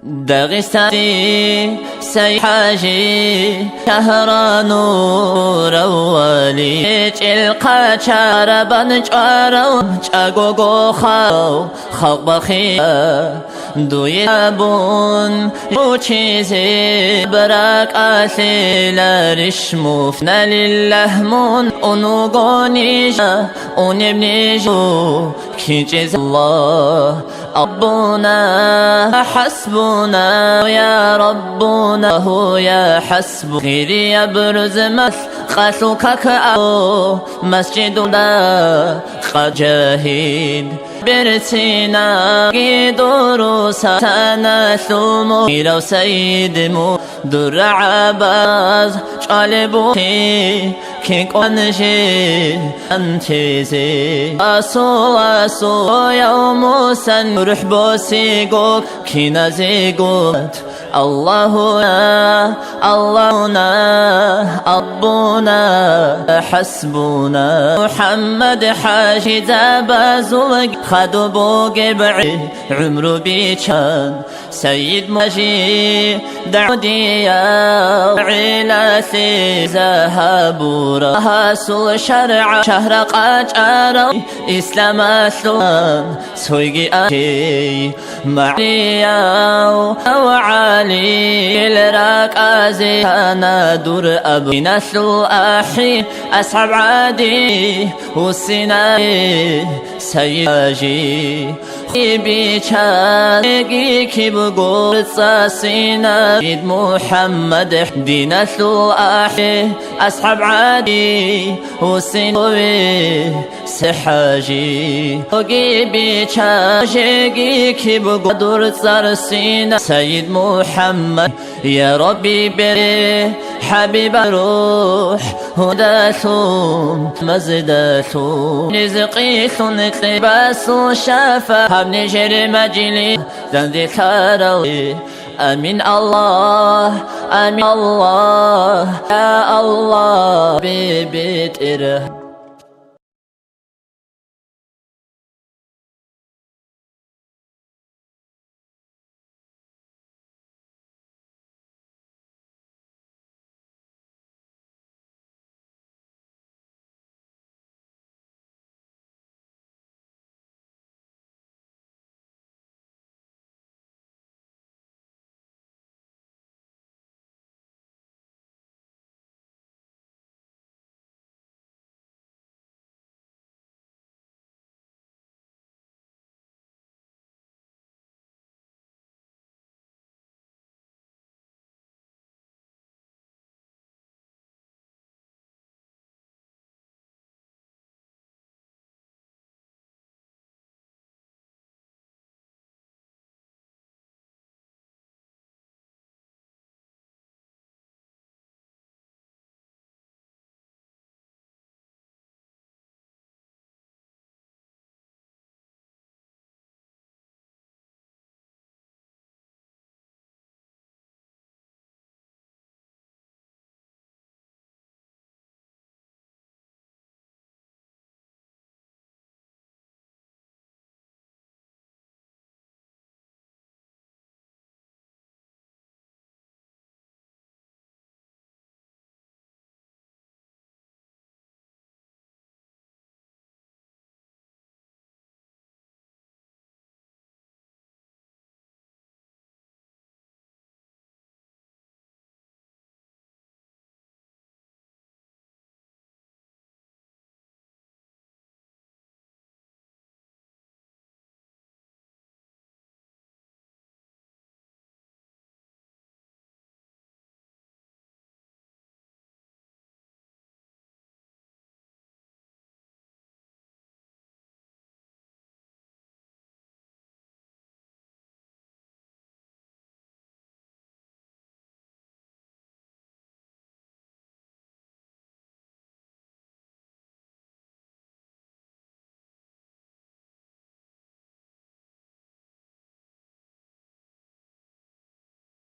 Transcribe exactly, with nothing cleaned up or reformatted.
Дагъистани, Сайхажи, Шагьранурав Вали, чӀел хъачарабан чӀварав чӀагого хал, халкъ бахия дуе абун, ручизе баракалъиларищ муф. Налиллагь мун унуго нижа, унеб нижу кичӀезалла. Абуна хӀасбуна, я Раббуна, гьу я хӀасбу. Хирияб рузмалъ къалъул какао, масжидулда къад жагьид. Берцина гидуру сатаналъул мугьирав сайид мугьир. Дур рагӀабаз чӀвалебухъи, кин кӀванжи антизе. Асул, асул, я Мусан, рухӀ босиго, киназего. Аллагьуна, Аллагьуна, Аббуна, хӀасбуна. МухӀаммад хӀажи забазул хадуб бугеб гӀумру бичан. Сайид Мажи дагӀудиял гӀилалъе загьабурал, гьасул шаргӀа шагьра къачӀарал, исламалъулан цойги ахӀей магӀнияв. Ав ГӀалил ракӀазе тана дур аб. Диналъул ахӀи асхӀаб гӀади вуссинай Сайид Мажи. Бичаги кибго цӀасина, Ид МухӀаммад диналъул ахӀи асхӀаб гӀади вуссинове СахӀажи. Оги бича жеги кибго дур цӀарсина, Сайид МухӀаммад. Я Рабби, бере ХӀабиба рухӀ гьудалъун, маздалъун. Ризкъилъун кьебасул шафа гьаб нижер мажлис данделъарал. Амин, Аллагь, амин, Аллагь, я Аллагь, бе-, бетӀер.